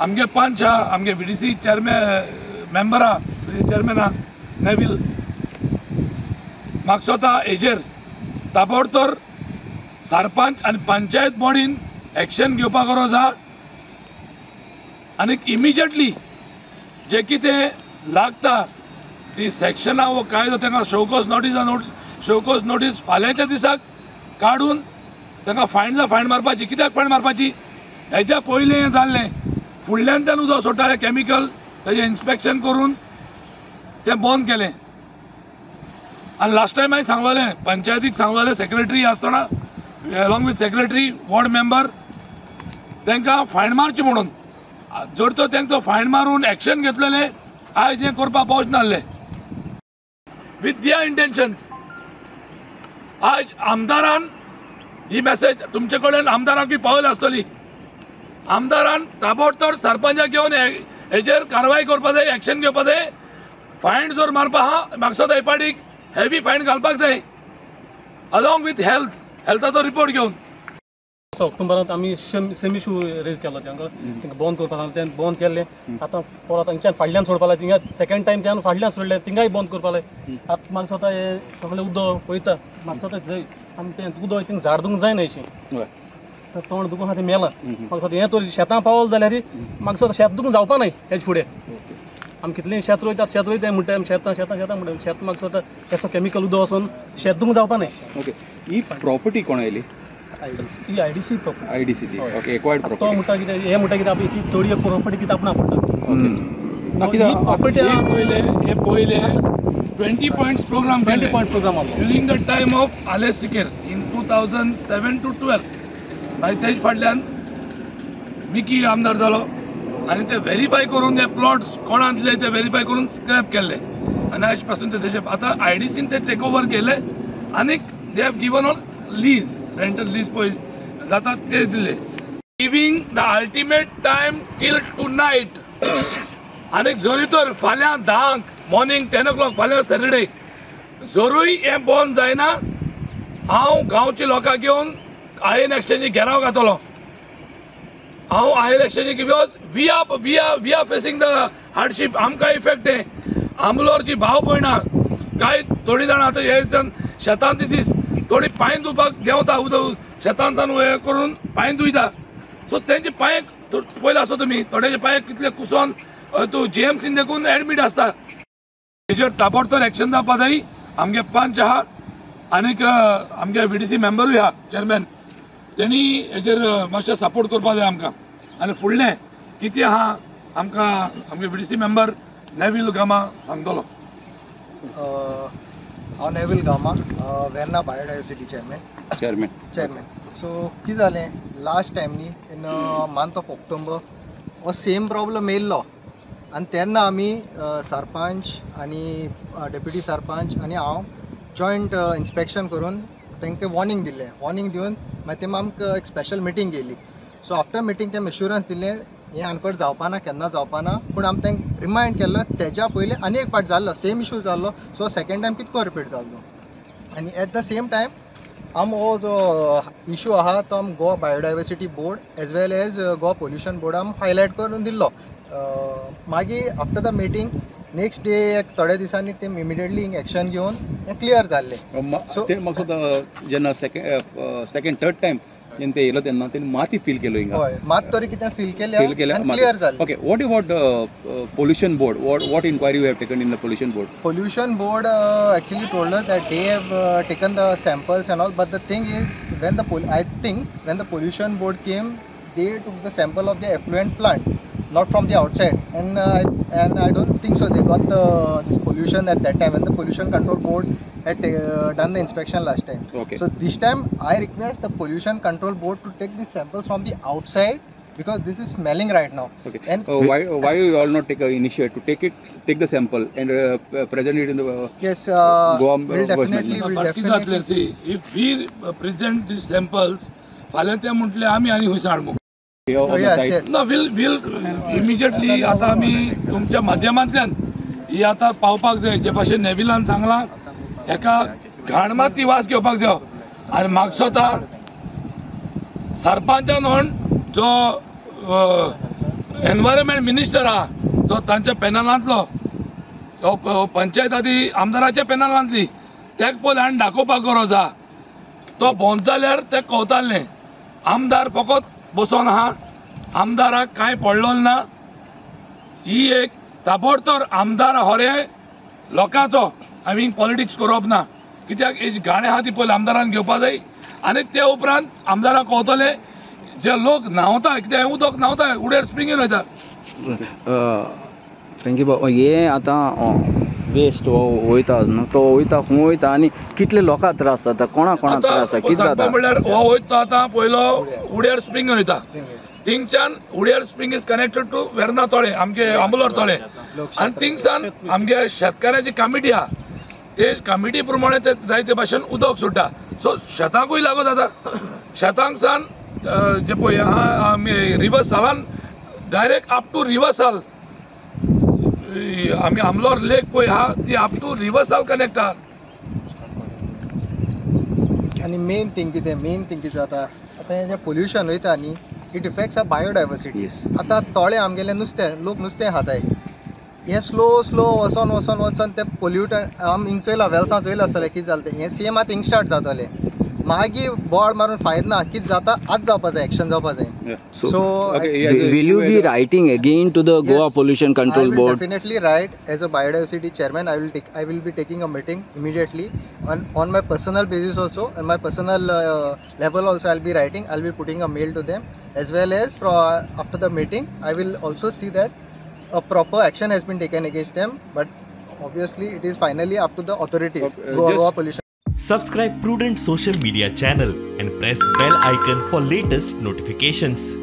आमगे पंच आहा, आमगे VDC chairman member आहा, VDC chairman आहा नेवील. म्हाका स्वता हेजेर ताबडतोब सरपंच आनी पंचायत बॉडीन एक्शन घेवपाक गरज आहा आनी इमिजिएटली जे कितें लागता ती सेक्शनां वो कायदो तांकां show cause notice show cause notice फाल्यांच्या दिसाक काडून तांकां फायन जा फायन मारपाची. कित्याक फायन मारपाची? हेज्या पयलें हें जाल्लें फुडल्यान उदक सोडटालें केमिकल, तेजें इन्स्पेक्शन करून तें बंद केलें. आनी लास्ट टायम हांवें सांगलेलें पंचायतीक सांगलेलें, सेक्रेटरी आसतना along with secretary ward member तांकां फायन मारची म्हणून. जर तर तांचो फायन मारून एक्शन घेतलेलें आयज हें करपाक पावच नासलें विथ their intentions. आयज आमदारान ही मॅसेज तुमचे कडेन आमदारांकूय पावयल्या आसतली. आमदारान ताबडतोब सरपंचाक घेवन हेजेर कारवाय करपा जाय, एक्शन घेवपा जाय. फायन जर मारपा आहा म्हाका दिसता पार्टीक हेवी फायन घालपाक जाय अलॉंग विथ हेल्थ, हेल्थाचो रिपोर्ट घेवन. ऑक्टोबरांत आमी सेम इशू रेज केलो तांकां, तांकां बंद करपाक सांगलें, तें बंद केल्लें. आतां परत हांगच्यान फाटल्यान सोडपा लाय, थिंगा सेकेंड टायम त्यान फाटल्यान सोडलें, थिंगाय बंद करपा लाय. आतां म्हाका दिसता हें सगळें उदक वयता, म्हाका दिसता जंय आमी तें उदक थिंगा झाड दुखूंक जायना अशें तोंड दुखून आहा तें मेलां. म्हाका दिसता हें तर शेतां पावल जाल्यार म्हाका दिसता शेत दुखून जावपा न्हय हेज फुडें. आमी कितलीं शेत रोयतात, शेत रोयता म्हणटा आमी, शेतां शेतां शेतां म्हणटा, शेत म्हाका दिसता तेसो केमिकल उदक वचून शेत दुखूंक जावपा न्हय. ओके, ही प्रॉपर्टी कोण आयली? ही IDC property. IDC okay, acquired property. तो म्हणटा कितें हे म्हणटा कितें आपली ती थोडी प्रॉपर्टी कितें आपणा पडटा. प्रॉपर्टी हे पयले 20 points programme, 20 point programme during the time of Alex Sequeira in 2007 to 12. मागीर तेज फाटल्यान मिकी आमदार जालो आनी ते व्हेरीफाय करून ते प्लॉट्स कोणा दिले ते व्हेरीफाय करून स्क्रॅप केल्ले आनी आयज पासून ते तेजे आतां IDCन ते टेक ओवर केले आनी they have given on lease, rental lease पळय जाता ते दिले. Giving the ultimate time till tonight. आनी जरी तर फाल्यां 10 मॉर्निंग 10 o'clock फाल्यां सॅटरडे जरूय हें बंद जायना हांव गांवच्या लोकांक घेवन आयन एक्सचेंजी घेराव घातलो. हांव आयन एक्सचेंजी because we are facing the hardship. आमकां इफेक्ट हें आमलोर जी भाव पळयना काय थोडीं जाणां आतां हे दिसान शेतांत दीस थोडी पांय धुवपाक देंवता उदक शेतांतल्यान हें करून पांय धुयता. सो तेंचे पांय पयले आसता तुमी थोड्यांचे पांय कितले कुसोन तूं GMCन देखून एडमीट आसता. हेजेर ताबडतोब एक्शन जावपा जाय. आमगे पंच आहा आनीक आमगे VDC मेंबरूय आहा चेअरमॅन, तेणी हेजेर मातशें सपोर्ट करपा जाय आमकां. आनी फुडलें कितें आहा आमकां आमगे VDC member Neville Gama सांगतलो. हांव Neville Gama, Verna biodiversity chairman. Chairman. So कितें जालें लास्ट टायम न्ही इन मंथ ऑफ ऑक्टोबर हो सेम प्रॉब्लम येयल्लो आनी तेन्ना आमी सरपंच आनी डेप्युटी सरपंच आनी हांव जॉयंट इन्स्पेक्शन करून तांकां वॉर्निंग दिल्लें. वॉर्निंग दिवन मागीर ते आमकां एक स्पेशल मिटींग केली. सो आफ्टर मिटींग तें एश्युरन्स दिलें हें आनकट जावपा ना, केन्ना जावपा ना. पूण आमी तांकां रिमायंड केल्लो तेज्या पयलीं आनी एक पाट जाल्लो सेम इशू जाल्लो. सो सेकेंड टायम कितको रिपीट जाल्लो आनी एट the same time आम हो जो इशू आहा तो आम Goa biodiversity board as well as Goa pollution board आम हायलायट करून दिल्लो. मागीर after the meeting next day एक थोड्या दिसांनी ते इमिडिएटली एक्शन घेवन हें क्लियर जाल्लें. सो ते म्हाका जेन्ना सेकेंड थर्ड टायम जेन्ना ते येयलो तेन्ना तेणी माती फील केलो हिंगा. हय, मात तरी कितें फील केलें क्लियर जालें. Okay, what about pollution board? What inquiry you have taken in the pollution board? Pollution board actually told us that they have taken the samples and all, but the thing is when the I think when the pollution board came they took the sample of the effluent plant, not from the outside, and I don't think so they got this pollution at that time when the pollution control board had done the inspection last time. Okay. So this time I request the pollution control board to take the samples from the outside because this is smelling right now. Okay. And why you all not take a initiative to take the sample and present it in the yes, Goa we'll definitely, we'll definitely see if we present these samples फाल्यां ते म्हटले आमी आनी खंय सांडमू. ना we'll immediately आतां आमी तुमच्या माध्यमांतल्यान ही आतां पावपाक जाय. जे भाशेन नेविलान सांगलां हेका घाण माती वास घेवपाक जाय. आनी म्हाका स्वता सरपंचान म्हण जो एनवायरमेंट मिनिस्टर आहा जो तांच्या पॅनलांतलो, पंचायत आदी आमदाराच्या पॅनलांतली, तेक पयलीं हाडून दाखोवपाक गरज आहा. तो बंद जाल्यार ते कवताले. आमदार फकत बसोन आहा, आमदाराक कांय पडलो ना. ही एक ताबडतोब आमदार हरे लोकांचो आमी पॉलिटिक्स करप ना, कित्याक ही गाणें आहा ती पयलीं आमदारान घेवपा जाय आनी ते उपरांत आमदाराक कवतले जे लोक न्हांवता, कित्याक उदक न्हांवता उड्यार स्प्रिंगेन वयता. फ्रेंकी बाब, हे आतां वेस्ट वयता न्हू, तो वयता खंय वयता आनी कितले लोकांक त्रास जाता, कोणा कोणाक त्रास जाता, कितें जाता म्हणल्यार हो वयता आतां पयलो उड्यार स्प्रिंगेन वयता, थिंगच्यान Udiyar spring is connected to Verna तळें, आमगे आंबलोर तळें, आनी थिंगसान आमगे शेतकारांची कमिटी आहा, ते कमिटी प्रमाणे ते जायते भाशेन उदक सोडटा. सो शेतांकूय लागू जाता. शेतांक सान जे पळय आहा आमी रिवर सालान डायरेक्ट अप टू रिवर साल, आमी आमलोर लेक पळय आहा ती अप टू रिवर साल कनेक्ट आहा. आनी मेन थिंग कितें, मेन थिंग कितें जाता आतां हें जें पोल्युशन वयता न्ही, it affects a biodiversity. आतां तोळे आमगेलें नुस्तें, लोक नुस्तें खाताय, हें स्लो स्लो वचोन वचोन वचोन तें पोल्युटन आमी हिंग चोयलां, वेल्सां चोयलां आसतलें कितें जालें तें, हें सेम आतां हिंग स्टार्ट जातलें. मागीर बोवाळ मारून फायदो ना, कितें जाता आतां जावपा जाय, एक्शन जावपा जाय. So will you be writing again to the Goa Pollution Control Board? Definitely write. As a biodiversity chairman, I will be taking a meeting immediately on my personal basis also, on my personal level also I will be writing, I will be putting a mail to them, as well as after the meeting I will also see that a proper action has been taken against them, but obviously it is finally up to the authorities. Goa Pollution. Subscribe Prudent Social Media channel and press bell icon for latest notifications.